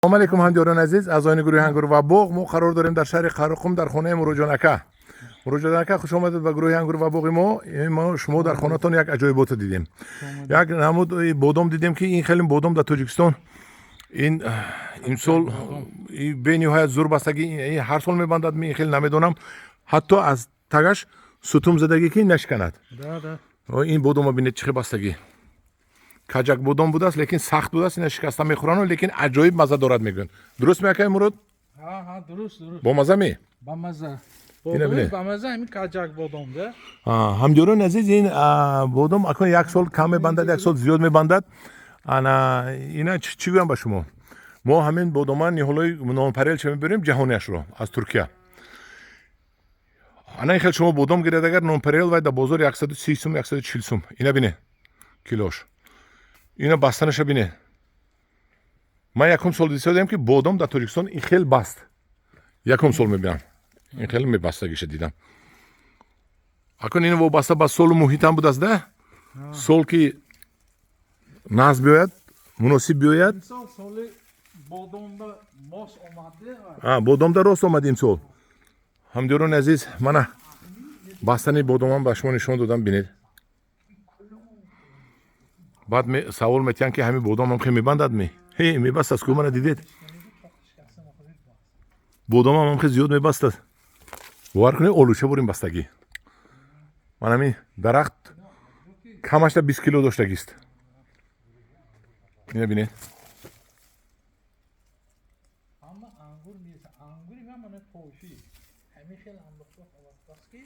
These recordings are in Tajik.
Салом алейкум, ҳамдиёрони азиз, аъзоёни гурӯҳи Ангур ва боғ. Мо қарор дорем дар шаҳри Қайроққум, дар хонаи Муроҷон ака. Муроҷон ака, хуш омадед ба гурӯҳи Ангур ва боғи мо. Мо шумо дар хонатон як аҷоиботро дидем, як намуд бодом дидем, ки ин хеле бодом дар Тоҷикистон ин имсол бениҳоят зур бастагӣ. Ҳар сол мебандад, ин хеле намедонам, ҳатто аз тагаш сутум задагӣ, ки нашканад. Ин бодома бинед, чӣ хел бастагӣ. Каҷак бодом будааст, лекин сахт будааст, ина шикаста мехӯрану, лекин аҷоиб маза дорад, мегӯянд. Дуруст меакай, Мурод? Дуруст. Бомаза ме? Бамаза. Ина бинед. Бамаза, ҳамин каҷак бодом да. Ҳамдиёрони азиз, ин бодом акун як сол кам мебандад, як сол зиёд мебандад. Ана ина чӣ гӯям ба шумо? Мо ҳамин бодома, ниҳолҳои нонпарел ча мебарем, ҷаҳониашро аз Туркия. Ана ин хел шумо бодом гиред, агар нонпарел, вай дар бозор 130 сум, 140 сум. Ина бине, килош. Ина бастанаша бине. Ман якум сол дидем, ки бодом дар Тоҷикистон ин хел баст. Якум сол мебинам, ин хел мебастагиша дидам. Акун ин вобаста ба солу муҳитам будааст да. Сол ки нағз биёяд, муносиб биёяд. Имсол соли бодомда мос омадде. Бодомда рост омад имсол. Ҳамдиёрони азиз, мана бастани бодомам ба шумо нишон додам, бинед. Баъд савол метиҳанд, ки ҳамин бодомам хе мебандад ми? Ҳе, мебастаст ку, мана дидед, бодомам хе зиёд мебастад. Бовар кунед, олуча бурим бастагӣ. Ман ҳамин дарахт камашда 20 кило доштагист. Ина бинед. Ҳама ангур нест, ангури ман мана тоши ҳамин хел андохта овардааст, ки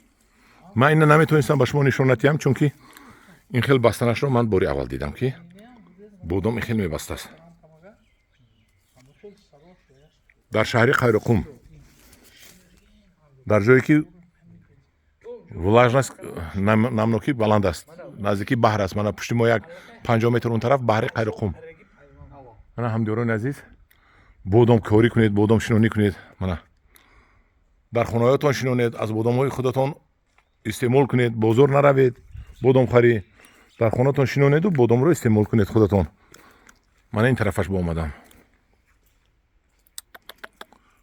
Ман ина наметавонистам ба шумо нишон натиҳам, чунки ин хел бастанашро ман бори аввал дидам, ки бодом ин хел мебастааст дар шаҳри Қайроқум, дар ҷое ки влажность, намнокӣ баланд аст, наздики баҳр аст. Мана пушти мо, як 50 метр он тараф баҳри Қайроқум. Мана, ҳамдиёрони азиз, бодомкорӣ кунед, бодом шинонӣ кунед. Мана дар хонаҳоятон шинонед, аз бодомҳои худатон истеъмол кунед, бозор наравед бодомхарӣ. Дар хонатон шинонеду бодомро истеъмол кунед худатон. Мана ин тарафаш ба омадам.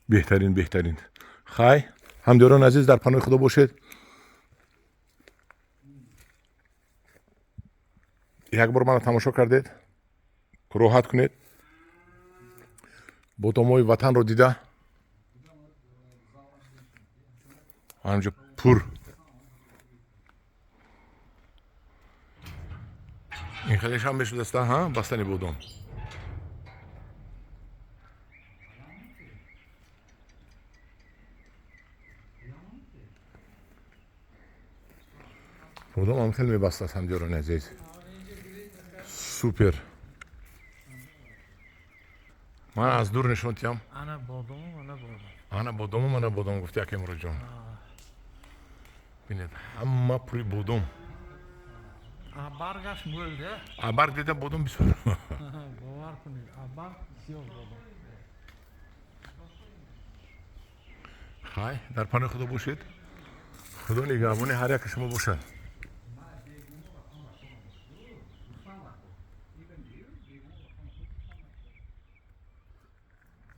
Беҳтарин, беҳтарин. Хай, ҳамдиёрони азиз, дар паноҳи Худо бошед. Як бор мана тамошо кардед, роҳат кунед, бодомҳои ватанро дида. Ҳамҷо пур ин хелешам мешудаста ҳа бастани бодом. Бодом ҳам хел мебастааст, ҳамдиёрони азиз. Супер. Ман аз дур нишон тиҳам. Ана бодому, ана бодом. Ана бодому, мана бодом, гуфти ака Муроҷон. Бинед, ҳама пури бодом. Баргаш мӯлде. А барг дида бодом бисёр. Бовар кунед, барг бисёр бодом. Хай, дар паноҳи Худо бошед. Худо нигаҳбони ҳар яки шумо бошад.